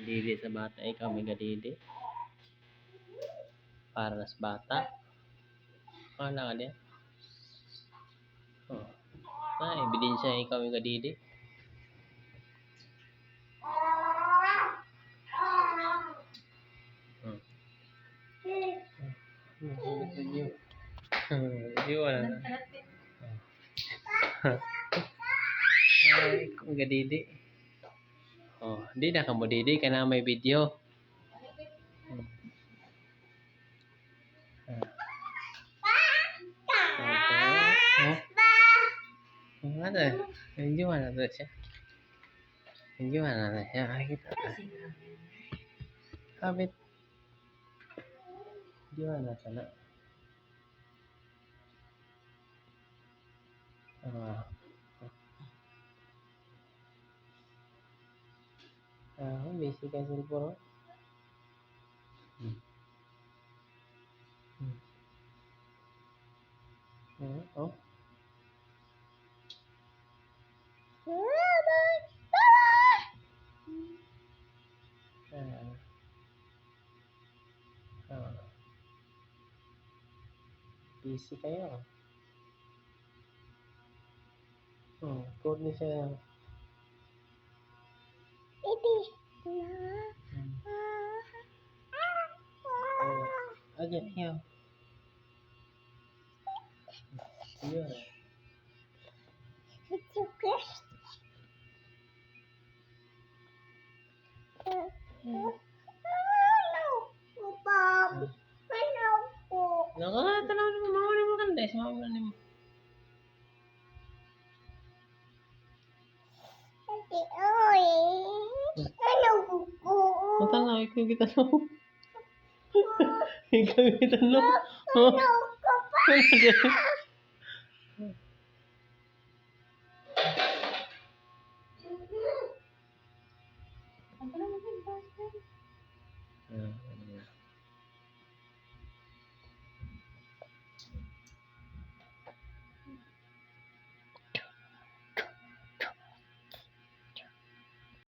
Dili sa bata, ikaw may gadidi. Para nas bata. Wala ka diyan. Oh. Na, ebidensya ikaw may gadidi. Video. Video wala na. Ay, kung gadidi. Oh, di na ka mo didi kay na may video. Ah. Oh. Oh, ano? Video na to siya. Video na to siya. Ay, kita. Habit. Video na sana. Ah. Ah, busy ka cellphone. Oh. Ah. Ah. Busy kayo. Oh, code ni siya. Oh. Okay, here. Here. Nako, tanaw nimo, mama nimo kan dai, mama nimo. Matanaw, ikaw gitanaw. Ikaw gitanaw. Oh. Ah, ano na.